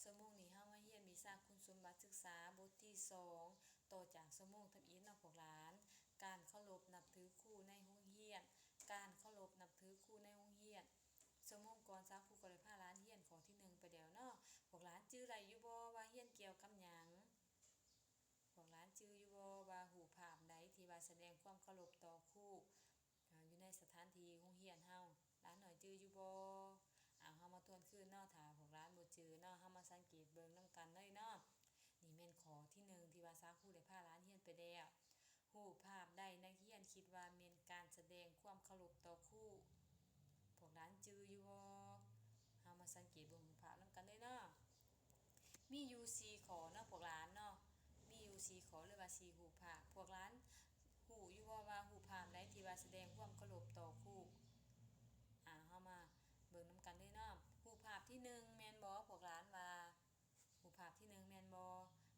ຊົ່ວໂມງນີ້ເຮົາມາຮຽນວິຊາຄຸນສົມບັດສຶກສາບົດທີສອງ ຕໍ່ຈາກຊົ່ວໂມງທຳອິດເນາະພວກຫຼານ, ການເຄົາລົບນັບຖືຄູໃນໂຮງຮຽນ, ການເຄົາລົບນັບຖືຄູໃນໂຮງຮຽນ. ຊົ່ວໂມງກ່ອນສາວຄູກໍໄດ້ພາຫຼານຮຽນຂໍ້ທີໜຶ່ງໄປແລ້ວເນາະ. ພວກຫຼານຈື່ໄດ້ຢູ່ບໍ່ວ່າຮຽນກ່ຽວກັບຫຍັງ? ພວກຫຼານຈື່ຢູ່ບໍ່ວ່າຮູບພາບໃດທີ່ວ່າສະແດງຄວາມເຄົາລົບຕໍ່ຄູ ອາ ຢູ່ໃນສະຖານທີ່ໂຮງຮຽນເຮົາ? ຫຼານນ້ອຍຈື່ຢູ່ບໍ່? ເອົາ ເຮົາມາທວນຄືນເນາະ, ຖ້າພວກຫຼານບໍ່ຈື່ເນາະ ເຮົາມາສັງເກດເບິ່ງນຳກັນເລີຍເນາະ. ນີ້ແມ່ນຂໍ້ທີໜຶ່ງທີ່ວ່າສາວຄູໄດ້ພາຫຼານຮຽນໄປແລ້ວ. ຮູບພາບໃດນັກຮຽນຄິດວ່າແມ່ນການສະແດງຄວາມເຄົາລົບຕໍ່ຄູ? ພວກຫຼານຈື່ຢູ່ບໍ່? ເຮົາມາສັງເກດເບິ່ງຮູບພາບນຳກັນເລີຍເນາະ. ມີຢູ່ສີ່ຂໍ້ເນາະພວກຫຼານເນາະ, ມີຢູ່ສີ່ຂໍ້ ຫຼືວ່າສີ່ຮູບພາບ. ພວກຫຼານຮູ້ຢູ່ບໍ່ວ່າຮູບພາບໃດທີ່ວ່າສະແດງຄວາມເຄົາລົບຕໍ່ຄູ? ອາ ເຮົາມາເບິ່ງນຳກັນເລີຍເນາະ. ຮູບພາບທີໜຶ່ງແມ່ນບໍ່? ພວກຫຼານວ່າ ຮູບພາບທີໜຶ່ງແມ່ນບໍ່?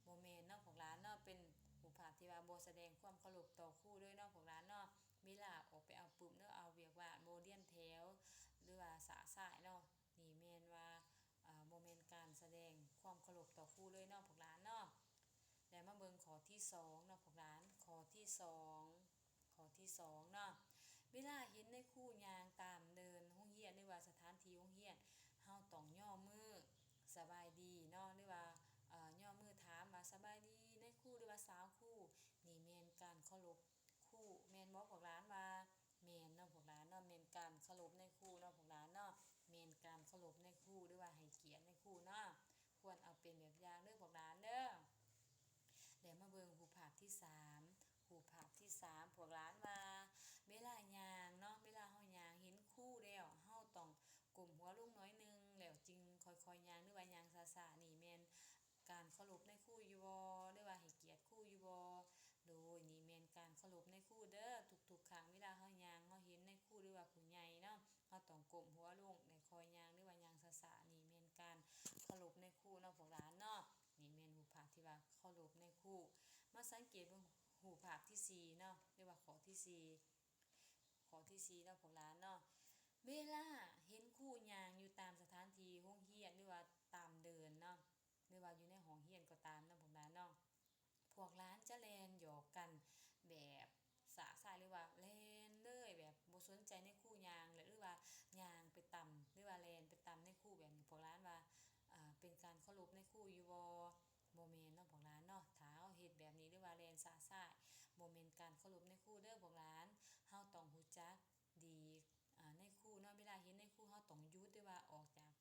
ບໍ່ແມ່ນເນາະພວກຫຼານເນາະ, ເປັນຮູບພາບທີ່ວ່າບໍ່ສະແດງຄວາມເຄົາລົບຕໍ່ຄູເລີຍເນາະພວກຫຼານເນາະ. ເວລາອອກໄປເອົາປຶ້ມ ຫຼືເອົາວຽກວາດ ບໍ່ລຽນແຖວ ຫຼືວ່າສະສາຍເນາະ, ນີ້ແມ່ນວ່າ ເອີ ບໍ່ແມ່ນການສະແດງຄວາມເຄົາລົບຕໍ່ຄູເລີຍເນາະພວກຫຼານເນາະ. ແລ້ວມາເບິ່ງຂໍ້ທີສອງເນາະພວກຫຼານ, ຂໍ້ທີສອງ ຂໍ້ທີສອງເນາະ, ເວລາເຫັນນາຍຄູຍ່າງຕາມເດີ່ນໂຮງຮຽນ ຫຼືວ່າສະຖານທີ່ໂຮງຮຽນ ເຮົາຕ້ອງຍໍມືສະບາຍດີເນາະ ຫຼືວ່າ ເອີ ຍໍມືຖາມວ່າ ສະບາຍດີນາຍຄູ ຫຼືວ່າສາວຄູ. ນີ້ແມ່ນການເຄົາລົບຄູແມ່ນບໍ່? ພວກຫຼານວ່າແມ່ນເນາະພວກຫຼານເນາະ, ແມ່ນການເຄົາລົບນາຍຄູເນາະພວກຫຼານເນາະ, ແມ່ນການເຄົາລົບນາຍຄູ ຫຼືວ່າໃຫ້ກຽດນາຍຄູເນາະ. ຄວນເອົາເປັນແບບຢ່າງເດີພວກຫຼານເດີ. ແລ້ວມາເບິ່ງຮູບພາບທີສາມ, ຮູບພາບທີສາມ ພວກຫຼານວ່າ ເວລາຍ່າງເນາະ, ເວລາເຮົາຍ່າງເຫັນຄູແລ້ວ ເຮົາຕ້ອງກົ້ມຫົວລົງໜ້ອຍໜຶ່ງ ແລ້ວຈຶ່ງຄ່ອຍໆຍ່າງ ຫຼືວ່າຍ່າງຊ້າໆ. ນີ້ແມ່ນການເຄົາລົບນາຍຄູຢູ່ບໍ່? ຫຼືວ່າໃຫ້ກຽດຄູຢູ່ບໍ່? ໂດຍ ນີ້ແມ່ນການເຄົາລົບນາຍຄູເດີ. ທຸກໆຄັ້ງເວລາເຮົາຍ່າງ ເຮົາເຫັນນາຍຄູ ຫຼືວ່າຜູ້ໃຫຍ່ເນາະ, ເຮົາຕ້ອງກົ້ມຫົວລົງ ແລະ ຄ່ອຍຍ່າງ ຫຼືວ່າຍ່າງຊ້າໆ. ນີ້ແມ່ນການເຄົາລົບນາຍຄູເນາະພວກຫຼານເນາະ. ນີ້ແມ່ນຮູບພາບທີ່ວ່າເຄົາລົບນາຍຄູ. ມາສັງເກດເບິ່ງຮູບພາບທີສີ່ເນາະ ຫຼືວ່າຂໍ້ທີສີ່, ຂໍ້ທີສີ່ເນາະພວກຫຼານເນາະ, ເວລາເຫັນຄູຍ່າງຢູ່ຕາມສະຖານທີ່ໂຮງຮຽນ ຫຼືວ່າຕາມເດີ່ນເນາະ ຫຼືວ່າຢູ່ໃນຫ້ອງຮຽນກໍຕາມເນາະພວກຫຼານເນາະ, ພວກຫຼານຈະແລ່ນຫຍອກກັນແບບຊະຊາຍ ຫຼືວ່າແລ່ນເລີຍ ແບບບໍ່ສົນໃຈນາຍຄູຍ່າງ ແລະ ຫຼືວ່າຍ່າງໄປຕຳ ຫຼືວ່າແລ່ນໄປຕຳນາຍຄູແບບນີ້. ພວກຫຼານວ່າ ເປັນການເຄົາລົບນາຍຄູຢູ່ບໍ່? ບໍ່ແມ່ນເນາະພວກຫຼານເນາະ. ຖ້າເຮົາເຮັດແບບນີ້ ຫຼືວ່າແລ່ນຊະຊາຍ ບໍ່ແມ່ນການເຄົາລົບນາຍຄູເດີພວກຫຼານ. ເຮົາຕ້ອງຮູ້ຈັກ ດີ ອາ ນາຍຄູເນາະ, ເວລາເຫັນນາຍຄູ ເຮົາຕ້ອງຢຸດ ຫຼືວ່າອອກຈາກ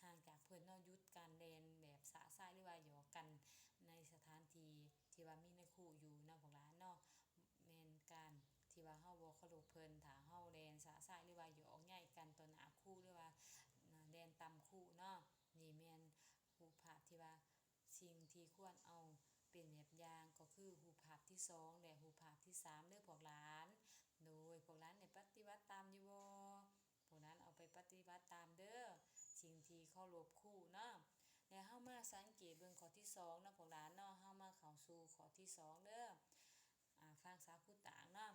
ຫ່າງຈາກເພິ່ນເນາະ, ຢຸດການແລ່ນແບບຊະຊາຍ ຫຼືວ່າຫຍອກກັນໃນສະຖານທີ່ທີ່ວ່າມີນາຍຄູຢູ່ເນາະພວກຫຼານເນາະ. ແມ່ນການທີ່ວ່າເຮົາບໍ່ເຄົາລົບເພິ່ນ ຖ້າເຮົາແລ່ນຊະຊາຍ ຫຼືວ່າຫຍອກໃຍກັນຕໍ່ໜ້າຄູ ຫຼືວ່າແລ່ນຕຳຄູເນາະ. ນີ້ແມ່ນຮູບພາບທີ່ວ່າ ສິ່ງທີ່ຄວນເອົາເປັນແບບຢ່າງກໍຄືຮູບພາບທີສອງ ແລະ ຮູບພາບທີສາມເດີພວກຫຼານ. ໂດຍ ພວກຫຼານໄດ້ປະຕິບັດຕາມຢູ່ບໍ່? ພວກຫຼານເອົາໄປປະຕິບັດຕາມເດີ ສິ່ງທີ່ເຄົາລົບຄູເນາະ. ແລ້ວເຮົາມາສັງເກດເບິ່ງຂໍ້ທີສອງເນາະພວກຫຼານເນາະ. ເຮົາມາເຂົ້າສູ່ຂໍ້ທີສອງເດີ. ອາ ຟັງສາວຄູຕາງເນາະ.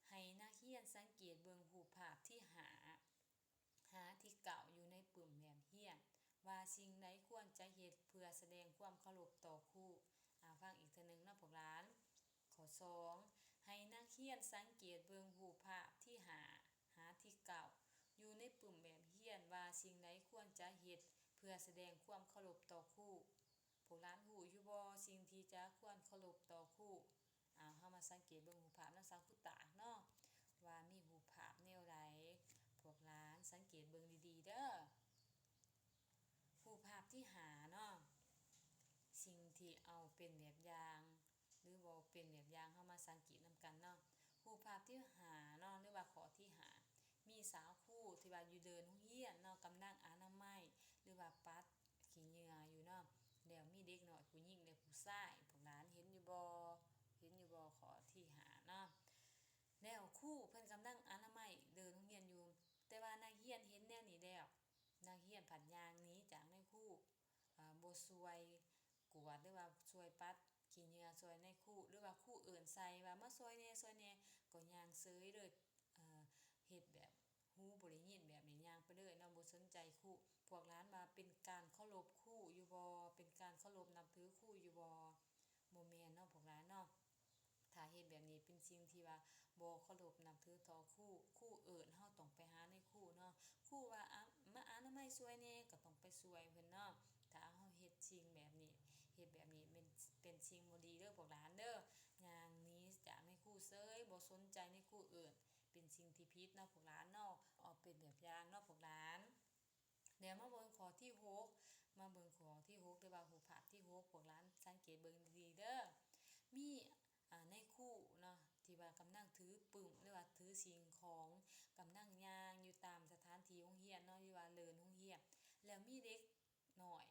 ໃຫ້ນັກຮຽນສັງເກດເບິ່ງຮູບພາບທີຫ້າ ຫາທີເກົ້າຢູ່ໃນປຶ້ມແບບຮຽນ ວ່າສິ່ງໃດຄວນຈະເຮັດເພື່ອສະແດງຄວາມເຄົາລົບຕໍ່ຄູ. ອາ ຟັງອີກເທື່ອໜຶ່ງເນາະພວກຫຼານ. ຂໍ້ສອງ ໃຫ້ນັກຮຽນສັງເກດເບິ່ງຮູບພາບທີຫ້າ ຫາທີເກົ້າ ຢູ່ໃນປຶ້ມແບບຮຽນ ວ່າສິ່ງໃດຄວນຈະເຮັດເພື່ອສະແດງຄວາມເຄົາລົບຕໍ່ຄູ. ພວກຫຼານຮູ້ຢູ່ບໍ່ ສິ່ງທີ່ຈະຄວນເຄົາລົບຕໍ່ຄູ? ເຮົາມາສັງເກດເບິ່ງຮູບພາບນຳສາວຄູຕາເນາະ ວ່າມີຮູບພາບແນວໃດ. ພວກຫຼານສັງເກດເບິ່ງດີໆເດີ. ຮູບພາບທີຫ້າເນາະ ສິ່ງທີ່ເອົາເປັນແບບຢ່າງ ຫຼືບໍ່ເປັນແບບຢ່າງ ເຮົາມາສັງເກດນຳກັນເນາະ. ຮູບພາບທີຫ້າເນາະ ຫຼືວ່າຂໍ້ທີຫ້າ ມີສາວຄູທີ່ວ່າຢູ່ເດີ່ນໂຮງຮຽນເນາະ ກຳລັງອະນາໄມ ຫຼືວ່າປັດ ຂີ້ເຫຍື້ອຢູ່ເນາະ. ແລ້ວມີເດັກນ້ອຍຜູ້ຍິງ ແລະ ຜູ້ຊາຍ ພວກຫຼານເຫັນຢູ່ບໍ່? ເຫັນຢູ່ບໍ່? ຂໍ້ທີຫ້າເນາະ. ແລ້ວຄູເພິ່ນກຳລັງອະນາໄມເດີ່ນໂຮງຮຽນຢູ່ ແຕ່ວ່ານັກຮຽນເຫັນແນວນີ້ແລ້ວ ນັກຮຽນພັດຍ່າງໜີຈາກນາຍຄູ ອາ ບໍ່ຊ່ວຍກວາດ ຫຼືວ່າຊ່ວຍປັດຂີ້ເຫຍື້ອຊ່ວຍນາຍຄູ ຫຼືວ່າຄູເອີ້ນໃສ່ວ່າ ມາຊ່ວຍແດ່ ຊ່ວຍແດ່ ກໍຍ່າງເສີຍເລີຍ ເຮັດແບບຫູບໍ່ໄດ້ຍິນແບບນີ້ ຍ່າງໄປເລີຍເນາະ ບໍ່ສົນໃຈຄູ. ພວກຫຼານວ່າເປັນການເຄົາລົບຄູຢູ່ ລົບນັບຖືຄູຢູ່ບໍ່? ບໍ່ແມ່ນເນາະພວກຫຼານເນາະ. ຖ້າເຮັດແບບນີ້ເປັນສິ່ງທີ່ວ່າບໍ່ເຄົາລົບນັບຖືຕໍ່ຄູ. ຄູເອີ້ນເຮົາຕ້ອງໄປຫານາຍຄູເນາະ. ຄູວ່າ ອາ ມາອະນາໄມຊ່ວຍແດ່ ກໍຕ້ອງໄປຊ່ວຍເພິ່ນເນາະ. ຖ້າເຮົາເຮັດສິ່ງແບບນີ້ ເຮັດແບບນີ້ແມ່ນເປັນສິ່ງບໍ່ດີເດີພວກຫຼານເດີ. ຍ່າງໜີຈາກນາຍຄູເສີຍ ບໍ່ສົນໃຈນາຍຄູເອີ້ນ ເປັນສິ່ງທີ່ຜິດເນາະພວກຫຼານເນາະ. ເອົາເປັນແບບຢ່າງເນາະພວກຫຼານ. ແລ້ວມາເບິ່ງຂໍ້ທີຫົກ ມາເບິ່ງຂໍ້ທີຫົກ ຫຼືວ່າຮູບພາບທີຫົກ ພວກຫຼານສັງເກດເບິ່ງດີໆເດີ. ມີ ອາ ນາຍຄູເນາະ ທີ່ວ່າກຳລັງຖືປຶ້ມ ຫຼືວ່າຖືສິ່ງຂອງ ກຳລັງຍ່າງຢູ່ຕາມສະຖານທີ່ໂຮງຮຽນເນາະ ຫຼືວ່າເລີນໂຮງຮຽນ. ແລ້ວມີເດັກນ້ອຍ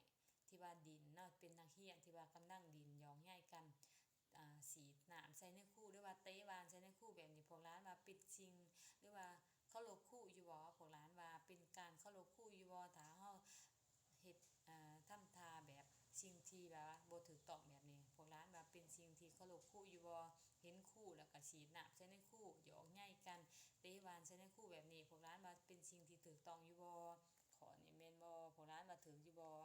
ທີ່ວ່າດິ້ນເນາະ ເປັນນັກຮຽນທີ່ວ່າກຳລັງດິ້ນຫຍອກໃຍກັນ ອາ ສີດນ້ຳໃສ່ນາຍຄູ ຫຼືວ່າເຕະບານໃສ່ນາຍຄູແບບນີ້ ພວກຫຼານວ່າເປັນສິ່ງ ຫຼືວ່າເຄົາລົບຄູຢູ່ບໍ່? ພວກຫຼານວ່າເປັນການເຄົາລົບຄູຢູ່ບໍ່? ຖ້າເຮົາເຮັດ ເອີ ທຳທ່າແບບສິ່ງທີ່ແບບວ່າບໍ່ຖືກຕ້ອງແບບນີ້ ພວກຫຼານວ່າເປັນສິ່ງທີ່ເຄົາລົບຄູຢູ່ບໍ່? ເຫັນຄູແລ້ວກໍສີດນ້ຳໃສ່ນາຍຄູ ຫຍອກໃຍກັນ ເຕະບານໃສ່ນາຍຄູແບບນີ້ ພວກຫຼານວ່າເປັນສິ່ງທີ່ຖືກຕ້ອງຢູ່ບໍ່? ຂໍ້ນີ້ແມ່ນບໍ່? ພວກຫຼານວ່າຖືກຢູ່ບໍ່?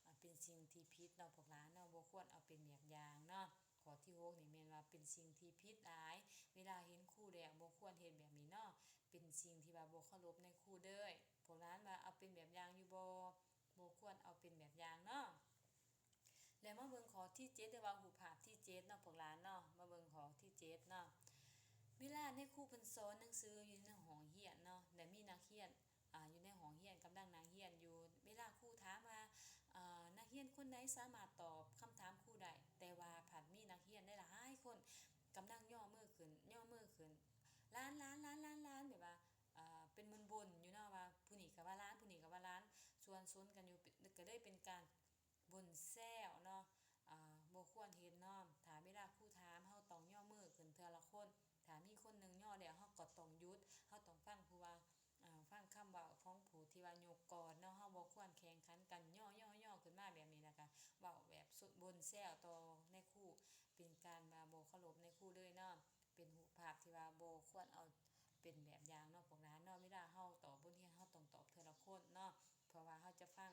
ອາ ເປັນສິ່ງທີ່ຜິດເນາະພວກຫຼານເນາະ ບໍ່ຄວນເອົາເປັນແບບຢ່າງເນາະ. ຂໍ້ທີຫົກນີ້ແມ່ນວ່າເປັນສິ່ງທີ່ຜິດຫຼາຍ ເວລາເຫັນຄູແລ້ວບໍ່ຄວນເຮັດແບບນີ້ເນາະ ເປັນສິ່ງທີ່ວ່າບໍ່ເຄົາລົບໃນຄູເດີ. ພວກຫຼານວ່າເອົາເປັນແບບຢ່າງຢູ່ບໍ່? ບໍ່ຄວນເອົາເປັນແບບຢ່າງເນາະ. ແລ້ວມາເບິ່ງຂໍ້ທີເຈັດ ຫຼືວ່າຮູບພາບທີເຈັດເນາະພວກຫຼານເນາະ ມາເບິ່ງຂໍ້ທີເຈັດເນາະ. ເວລາໃນຄູເພິ່ນສອນໜັງສືຢູ່ໃນຫ້ອງຮຽນເນາະ ແລະມີນັກຮຽນ ອາ ຢູ່ໃນຫ້ອງຮຽນກຳລັງນັ່ງຮຽນຢູ່ ເວລາຄູຖາມວ່າ ອາ ນັກຮຽນຄົນໃດສາມາດຕອບຄຳຖາມຄູໄດ້ ແຕ່ວ່າພັດມີນັກຮຽນຫຼາຍໆຄົນກຳລັງຍໍມືຂຶ້ນ ຍໍມືຂຶ້ນ ຫຼານໆໆໆ ແບບວ່າ ອາ ເປັນບົນໆຢູ່ເນາະ ວ່າຜູ້ນີ້ກໍວ່າຫຼານ ຜູ້ນີ້ກໍວ່າຫຼານ ຊວນຊົນກັນຢູ່ ກໍເລີຍເປັນການບົນແຊວເນາະ ອາ ບໍ່ຄວນເຮັດເນາະ. ຖ້າເວລາຄູຖາມ ເຮົາຕ້ອງຍໍມືຂຶ້ນເທື່ອລະຄົນ ຖ້າມີຄົນໜຶ່ງຍໍແລ້ວ ເຮົາກໍຕ້ອງຢຸດ ເຮົາຕ້ອງຟັງຜູ້ວ່າ ອາ ຟັງຄຳເວົ້າຂອງຜູ້ທີ່ວ່າຍົກກ່ອນເນາະ ເຮົາບໍ່ຄວນແຂ່ງຂັນກັນຍໍໆໆຂຶ້ນມາແບບນີ້ ແລ້ວກະເວົ້າແບບບົນແຊວຕໍ່ນາຍຄູ ເປັນການວ່າບໍ່ເຄົາລົບນາຍຄູເລີຍເນາະ ເປັນຮູບພາບທີ່ວ່າບໍ່ຄວນເອົາເປັນແບບຢ່າງເນາະພວກຫຼານເນາະ. ເວລາເຮົາຕອບບົດຮຽນ ເຮົາຕ້ອງຕອບເທື່ອລະຄົນເນາະ ເພາະວ່າເຮົາຈະຟັງ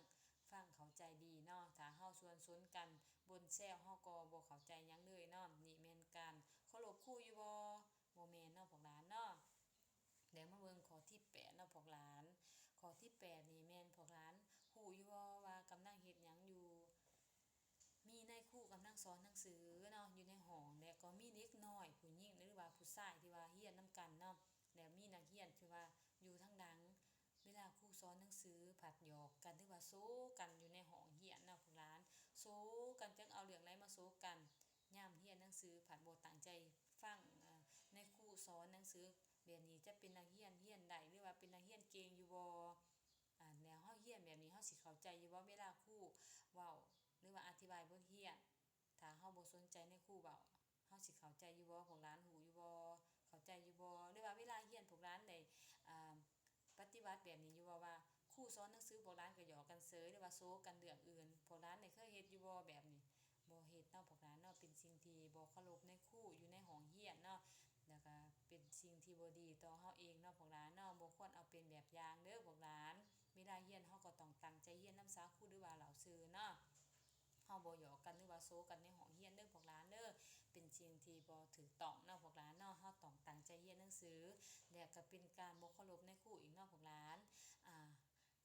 ຟັງເຂົ້າໃຈດີເນາະ. ຖ້າເຮົາຊວນຊົນກັນບົນແຊວ ເຮົາກໍບໍ່ເຂົ້າໃຈຫຍັງເລີຍເນາະ. ນີ້ແມ່ນການເຄົາລົບຄູຢູ່ບໍ່? ບໍ່ແມ່ນເນາະພວກຫຼານເນາະ. ແລ້ວມາເບິ່ງຂໍ້ທີແປດເນາະພວກຫຼານ. ຂໍ້ທີແປດນີ້ແມ່ນພວກຫຼານຮູ້ຢູ່ບໍ່ວ່າກຳລັງເຮັດຫຍັງຢູ່? ມີນາຍຄູກຳລັງສອນໜັງສືເນາະ ຢູ່ໃນຫ້ອງ ແລະກໍມີເດັກນ້ອຍຜູ້ຍິງ ຫຼືວ່າຜູ້ຊາຍທີ່ວ່າຮຽນນຳກັນເນາະ ແລະມີນັກຮຽນທີ່ວ່າຢູ່ທາງຫຼັງ. ເວລາຄູສອນໜັງສື ພັດຫຍອກກັນ ຫຼືວ່າໂຊກັນຢູ່ໃນຫ້ອງຮຽນເນາະພວກຫຼານ ໂຊກັນ ຈັກເອົາເລື່ອງໃດມາໂຊກັນ. ຍາມຮຽນໜັງສື ພັດບໍ່ຕັ້ງໃຈຟັງ ອາ ນາຍຄູສອນໜັງສື ແບບນີ້ຈະເປັນນັກຮຽນຮຽນໄດ້ ຫຼືວ່າເປັນນັກຮຽນເກັ່ງຢູ່ບໍ່? ອາ ແລ້ວເຮົາຮຽນແບບນີ້ ເຮົາຊິເຂົ້າໃຈຢູ່ບໍ່ ເວລາຄູເວົ້າ ຫຼືວ່າອະທິບາຍບົດຮຽນ? ຖ້າເຮົາບໍ່ສົນໃຈໃນຄູເວົ້າ ເຮົາຊິເຂົ້າໃຈຢູ່ບໍ່? ພວກຫຼານຮູ້ຢູ່ບໍ່? ເຂົ້າໃຈຢູ່ບໍ່? ຫຼືວ່າເວລາຮຽນພວກຫຼານໄດ້ ອາ ປະຕິບັດແບບນີ້ຢູ່ບໍ່ ວ່າຄູສອນໜັງສື ພວກຫຼານກໍຫຍອກກັນເສີຍ ຫຼືວ່າໂຊກັນເລື່ອງອື່ນ? ພວກຫຼານໄດ້ເຄີຍເຮັດຢູ່ບໍ່ແບບນີ້? ບໍ່ເຮັດເນາະພວກຫຼານເນາະ. ເປັນສິ່ງທີ່ບໍ່ເຄົາລົບໃນຄູຢູ່ໃນຫ້ອງຮຽນເນາະ ແລ້ວກໍເປັນສິ່ງທີ່ບໍ່ດີຕໍ່ເຮົາເອງເນາະພວກຫຼານເນາະ. ບໍ່ຄວນເອົາເປັນແບບຢ່າງເດີພວກຫຼານ. ເວລາຮຽນເຮົາກໍຕ້ອງຕັ້ງໃຈຮຽນນຳສາຄູ ຫຼືວ່າເຫຼົ່າຊື່ເນາະ. ເຮົາບໍ່ຫຍອກກັນ ຫຼືວ່າໂຊກັນໃນຫ້ອງຮຽນເດີພວກຫຼານເດີ. ເປັນສິ່ງທີ່ບໍ່ຖືກຕ້ອງເນາະພວກຫຼານເນາະ. ເຮົາຕ້ອງຕັ້ງໃຈຮຽນໜັງສື ແລະກໍເປັນການບໍ່ເຄົາລົບໃນຄູອີກເນາະພວກຫຼານ. ອາ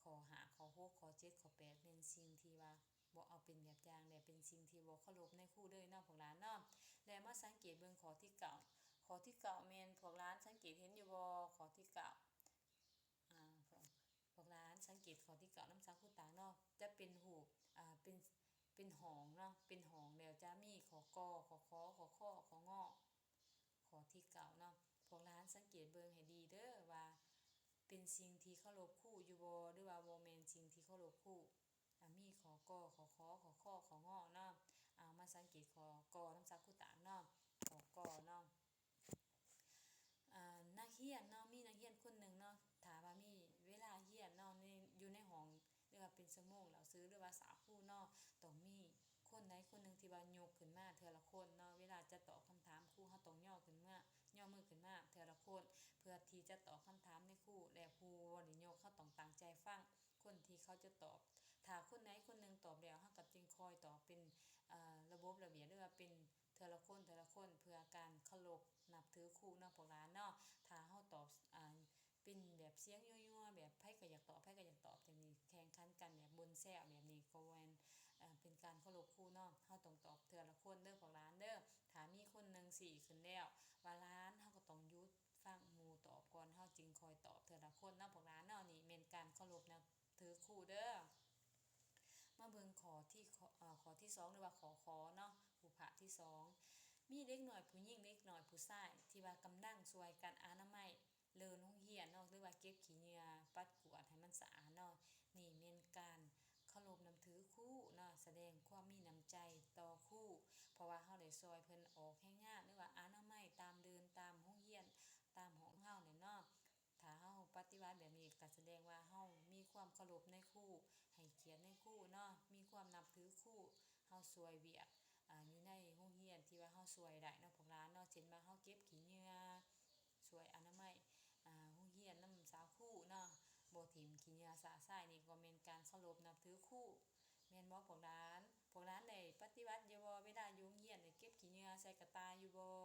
ຂໍ້ຫ້າ ຂໍ້ຫົກ ຂໍ້ເຈັດ ຂໍ້ແປດ ແມ່ນສິ່ງທີ່ວ່າບໍ່ເອົາເປັນແບບຢ່າງ ແລະເປັນສິ່ງທີ່ບໍ່ເຄົາລົບໃນຄູເລີຍເນາະພວກຫຼານເນາະ. ແລະມາສັງເກດເບິ່ງຂໍ້ທີເກົ້າ. ຂໍ້ທີເກົ້າ ແມ່ນພວກຫຼານສັງເກດເຫັນຢູ່ບໍ່? ຂໍ້ທີເກົ້າ ອາ ພວກ ພວກຫຼານສັງເກດຂໍ້ທີເກົ້ານຳສາຄູຕາງເນາະ ຈະເປັນຮູບ ອາ ເປັນ ເປັນຫ້ອງເນາະ ເປັນຫ້ອງ ແລ້ວຈະມີຂໍ້ ກ ຂໍ້ ຂ ຂໍ້ ຂ ຂໍ້ ງ ຂໍ້ທີເກົ້າເນາະ. ພວກຫຼານສັງເກດເບິ່ງໃຫ້ດີເດີວ່າເປັນສິ່ງທີ່ເຄົາລົບຄູຢູ່ບໍ່ ຫຼືວ່າບໍ່ແມ່ນສິ່ງທີ່ເຄົາລົບຄູ. ອາ ມີຂໍ້ ກ ຂໍ້ ຂ ຂໍ້ ຂ ຂໍ້ ງ ເນາະ. ເອົາມາສັງເກດຂໍ້ ກ ນຳສາຄູຕາງເນາະ ຂໍ້ ກ ເນາະ. ອາ ນັກຮຽນເນາະ ມີນັກຮຽນຄົນໜຶ່ງເນາະ ຖ້າວ່າມີເວລາຮຽນເນາະ ໃນ ຢູ່ໃນຫ້ອງ ຫຼືວ່າເປັນຊົ່ວໂມງເຫຼົ່າຊື່ ຫຼືວ່າສາຄູເນາະ ຕ້ອງມີຄົນໃດຄົນໜຶ່ງທີ່ວ່າຍົກຂຶ້ນມາເທື່ອລະຄົນເນາະ. ເວລາຈະຕອບຄຳຖາມຄູ ເຮົາຕ້ອງຍໍຂຶ້ນມາ ຍໍມືຂຶ້ນມາເທື່ອລະຄົນ ເພື່ອທີ່ຈະຕອບຄຳຖາມໃນຄູ ແລະຜູ້ບໍ່ໄດ້ຍົກ ເຮົາຕ້ອງຕັ້ງໃຈຟັງ ຄົນທີ່ເຂົາຈະຕອບ. ຖ້າ ຄົນໃດຄົນໜຶ່ງຕອບແລ້ວ ເຮົາກໍຈຶ່ງຄ່ອຍຕອບເປັນ ເອີ ລະບົບລະບຽບ ຫຼືວ່າເປັນເທື່ອລະຄົນ ເທື່ອລະຄົນ ເພື່ອການເຄົາລົບນັບຖືຄູເນາະພວກຫຼານເນາະ. ຖ້າເຮົາຕອບ ເປັນແບບສຽງຍົວໆ ແບບໃຜກໍຢາກຕອບ ໃຜກໍຢາກຕອບ ແບບນີ້ ແຂ່ງຂັນກັນແບບບົນແຊວ ແບບນີ້ກໍບໍ່ແມ່ນ ເອີ ເປັນການເຄົາລົບຄູເນາະ. ເຮົາຕ້ອງຕອບເທື່ອລະຄົນເດີພວກຫຼານເດີ. ຖ້າມີຄົນໜຶ່ງຊີ້ຂຶ້ນແລ້ວວ່າຫຼານ ເຮົາກໍຕ້ອງຢຸດ ຟັງໝູ່ຕອບກ່ອນ ເຮົາຈຶ່ງຄ່ອຍຕອບເທື່ອລະຄົນເນາະພວກຫຼານເນາະ. ນີ້ແມ່ນການເຄົາລົບນັບຖືຄູເດີ. ມາເບິ່ງຂໍ້ທີ່ ເອີ ຂໍ້ທີສອງ ຫຼືວ່າຂໍ້ ຂ ເນາະ ຮູບພາບທີສອງ. ມີເດັກນ້ອຍຜູ້ຍິງ ເດັກນ້ອຍຜູ້ຊາຍ ທີ່ວ່າກຳລັງຊ່ວຍກັນອະນາໄມເລີນໂຮງຮຽນເນາະ ຫຼືວ່າເກັບຂີ້ເຫຍື້ອ ປັດກວາດໃຫ້ມັນສະອາດເນາະ. ນີ້ແມ່ນການເຄົາລົບນັບຖືຄູເນາະ ສະແດງຄວາມມີນ້ຳໃຈຕໍ່ຄູ ເພາະວ່າເຮົາໄດ້ຊ່ວຍເພິ່ນອອກແຮງງານ ຫຼືວ່າອະນາໄມຕາມເດີ່ນ ຕາມໂຮງຮຽນ ຕາມຫ້ອງເຮົາແຫຼະເນາະ. ຖ້າເຮົາປະຕິບັດແບບນີ້ ກໍສະແດງວ່າເຮົາມີຄວາມເຄົາລົບໃນຄູ ໃຫ້ກຽດໃນຄູເນາະ ມີຄວາມນັບຖືຄູ. ເຮົາຊ່ວຍວຽກ ອາ ຢູ່ໃນໂຮງຮຽນທີ່ວ່າເຮົາຊ່ວຍໄດ້ເນາະພວກຫຼານເນາະ ເຊັ່ນວ່າເຮົາເກັບຂີ້ເຫຍື້ອ ຊ່ວຍອະນາໄມ ອາ ໂຮງຮຽນນຳສາວຄູເນາະ ບໍ່ຖິ້ມຂີ້ເຫຍື້ອຊະຊາຍ ນີ້ກໍແມ່ນການເຄົາລົບນັບຖືຄູ ແມ່ນບໍ່ພວກຫຼານ? ພວກຫຼານໄດ້ປະຕິບັດຢູ່ບໍ່ ເວລາຢູ່ໂຮງຮຽນໄດ້ເກັບຂີ້ເຫຍື້ອໃສ່ກະຕ່າຢູ່ບໍ່?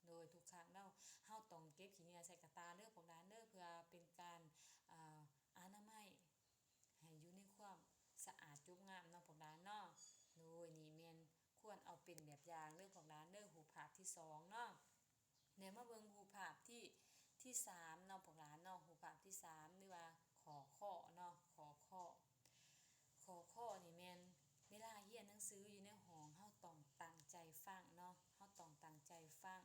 ໂດຍ ທຸກຄັ້ງເນາະ ເຮົາຕ້ອງເກັບຂີ້ເຫຍື້ອໃສ່ກະຕ່າເດີພວກຫຼານເດີ ເພື່ອເປັນການ ອາ ອະນາໄມ ໃຫ້ຢູ່ໃນຄວາມສະອາດຈົບງາມເນາະພວກຫຼານເນາະ. ໂດຍ ນີ້ແມ່ນຄວນເອົາເປັນແບບຢ່າງເດີພວກຫຼານເດີ ຮູບພາບທີສອງເນາະ. ແລ້ວມາເບິ່ງຮູບພາບທີ ທີສາມເນາະພວກຫຼານເນາະ ຮູບພາບທີສາມ ຫຼືວ່າຂໍ້ ຂ ເນາະ ຂໍ້ ຂ ຂໍ້ ຂ ນີ້ແມ່ນເວລາຮຽນໜັງສືຢູ່ໃນຫ້ອງ ເຮົາຕ້ອງຕັ້ງໃຈຟັງເນາະ ເຮົາຕ້ອງຕັ້ງໃຈຟັງ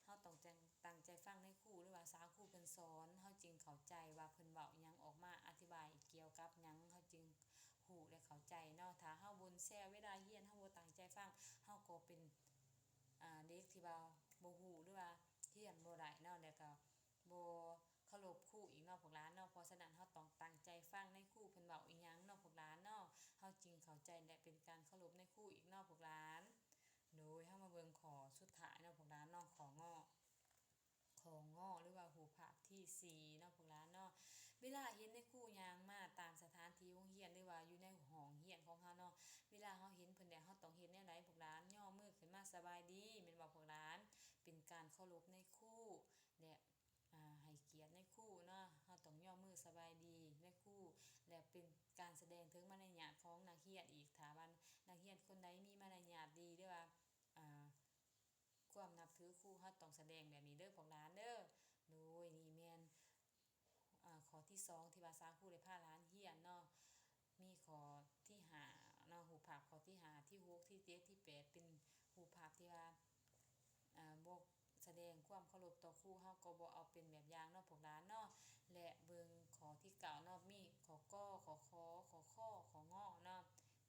ເຮົາຕ້ອງຕັ້ງໃຈຟັງໃນຄູ ຫຼືວ່າສາວຄູເພິ່ນສອນ ເຮົາຈຶ່ງເຂົ້າໃຈວ່າເພິ່ນເວົ້າອີ່ຫຍັງອອກມາ ອະທິບາຍກ່ຽວກັບຫຍັງ ເຮົາຈຶ່ງຮູ້ ແລະ ເຂົ້າໃຈເນາະ. ຖ້າເຮົາບົນແຊວເວລາຮຽນ ເຮົາບໍ່ຕັ້ງໃຈຟັງ ເຮົາກໍເປັນ ອາ ເດັກທີ່ວ່າບໍ່ຮູ້ ຫຼືວ່າຮຽນບໍ່ໄດ້ເນາະ ແລ້ວກໍບໍ່ເຄົາລົບຄູອີກເນາະພວກຫຼານເນາະ. ເພາະສະນັ້ນ ເຮົາຕ້ອງຕັ້ງໃຈຟັງໃນຄູເພິ່ນເວົ້າອີ່ຫຍັງເນາະພວກຫຼານເນາະ ເຮົາຈຶ່ງເຂົ້າໃຈ ແລະ ເປັນການເຄົາລົບໃນຄູອີກເນາະພວກຫຼານ. ໂດຍ ເຮົາມາເບິ່ງຂໍ້ສຸດທ້າຍເນາະພວກຫຼານເນາະ ຂໍ້ ງ ຂໍ້ ງ ຫຼືວ່າຮູບພາບທີສີ່ເນາະພວກຫຼານເນາະ. ເວລາເຫັນນາຍຄູຍ່າງມາຕາມສະຖານທີ່ໂຮງຮຽນ ຫຼືວ່າຢູ່ໃນຫ້ອງຮຽນຂອງເຮົາເນາະ ເວລາເຮົາເຫັນເພິ່ນແລ້ວ ເຮົາຕ້ອງເຮັດແນວໃດພວກຫຼານ? ຍໍມືຂຶ້ນມາສະບາຍດີ ແມ່ນບໍ່ພວກຫຼານ? ເປັນການເຄົາລົບນາຍຄູ ແລະ ອາ ໃຫ້ກຽດນາຍຄູເນາະ ເຮົາຕ້ອງຍໍມືສະບາຍດີນາຍຄູ ແລະ ເປັນການສະແດງເຖິງມາລະຍາດຂອງນັກຮຽນອີກ. ຖ້າວ່ານັກຮຽນຄົນໃດມີມາລະຍາດດີ ຫຼືວ່າ ອາ ຄວາມນັບຖືຄູ ເຮົາຕ້ອງສະແດງແບບນີ້ເດີພວກຫຼານເດີ. ໂດຍ ນີ້ແມ່ນ ອາ ຂໍ້ທີສອງ ທີ່ວ່າສາວຄູໄດ້ພາຫຼານຮຽນເນາະ. ມີຂໍ້ທີຫ້າເນາະ ຮູບພາບຂໍ້ທີຫ້າ ທີຫົກ ທີເຈັດ ທີແປດ ເປັນຮູບພາບທີ່ວ່າ ອາ ບໍ່ສະແດງຄວາມເຄົາລົບຕໍ່ຄູ ເຮົາກໍບໍ່ເອົາເປັນແບບຢ່າງເນາະພວກຫຼານເນາະ. ແລະ ເບິ່ງຂໍ້ທີເກົ້າເນາະ ມີຂໍ້ ກ ຂໍ້ ຂ ຂໍ້ ຂ ຂ ງ ເນາະ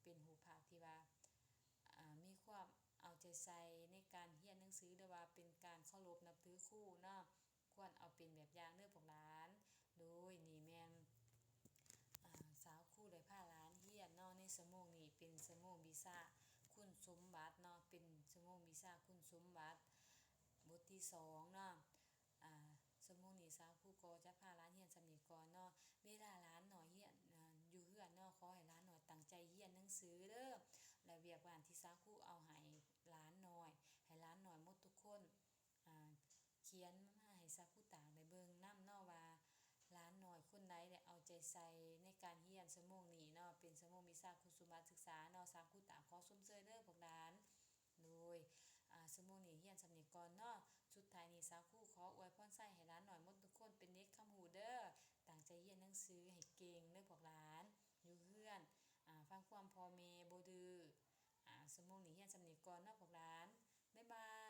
ເປັນຮູບພາບທີ່ວ່າ ອາ ມີຄວາມເອົາໃຈໃສ່ໃນການຮຽນໜັງສື ຫຼືວ່າເປັນການເຄົາລົບນັບຖືຄູເນາະ ຄວນເອົາເປັນແບບຢ່າງເດີພວກຫຼານ. ໂດຍ ນີ້ແມ່ນ ອາ ສາວຄູໄດ້ພາຫຼານຮຽນເນາະ ໃນຊົ່ວໂມງນີ້ ເປັນຊົ່ວໂມງວິຊາຄຸນສົມບັດເນາະ ເປັນຊົ່ວໂມງວິຊາຄຸນສົມບັດ ບົດທີສອງເນາະ. ອາ ຊົ່ວໂມງນີ້ສາວຄູກໍຈະພາຫຼານຮຽນສ່ຳນີ້ກ່ອນເນາະ. ເວລາຫຼານນ້ອຍຮຽນ ອາ ຢູ່ເຮືອນເນາະ ຂໍໃຫ້ຫຼານນ້ອຍຕັ້ງໃຈຮຽນໜັງສືເດີ ແລະ ວຽກບ້ານທີ່ສາວຄູເອົາໃຫ້ຫຼານນ້ອຍ ໃຫ້ຫຼານນ້ອຍໝົດທຸກຄົນ ອາ ຂຽນມາໃຫ້ສາວຄູຕາງໄດ້ເບິ່ງນຳເນາະ ວ່າຫຼານນ້ອຍຄົນໃດໄດ້ເອົາໃຈໃສ່ໃນການຮຽນຊົ່ວໂມງນີ້ເນາະ ເປັນຊົ່ວໂມງວິຊາຄຸນສົມບັດສຶກສາເນາະ. ສາວຄູຕາງຂໍຊົມເຊີຍເດີພວກຫຼານ. ໂດຍ ອາ ຊົ່ວໂມງນີ້ຮຽນສ່ຳນີ້ກ່ອນເນາະ. ສຸດທ້າຍນີ້ສາວຄູຂໍອວຍພອນໄຊໃຫ້ຫຼານນ້ອຍໝົດທຸກຄົນເປັນເດັກຄຳຮູ້ເດີ ຕັ້ງໃຈຮຽນໜັງສືໃຫ້ເກັ່ງເດີພວກຫຼານ ຢູ່ເຮືອນ ອາ ຟັງຄວາມພໍ່ແມ່ ບໍ່ດື້. ອາ ຊົ່ວໂມງນີ້ຮຽນສ່ຳນີ້ກ່ອນເນາະພວກຫຼານ ບາຍບາຍ.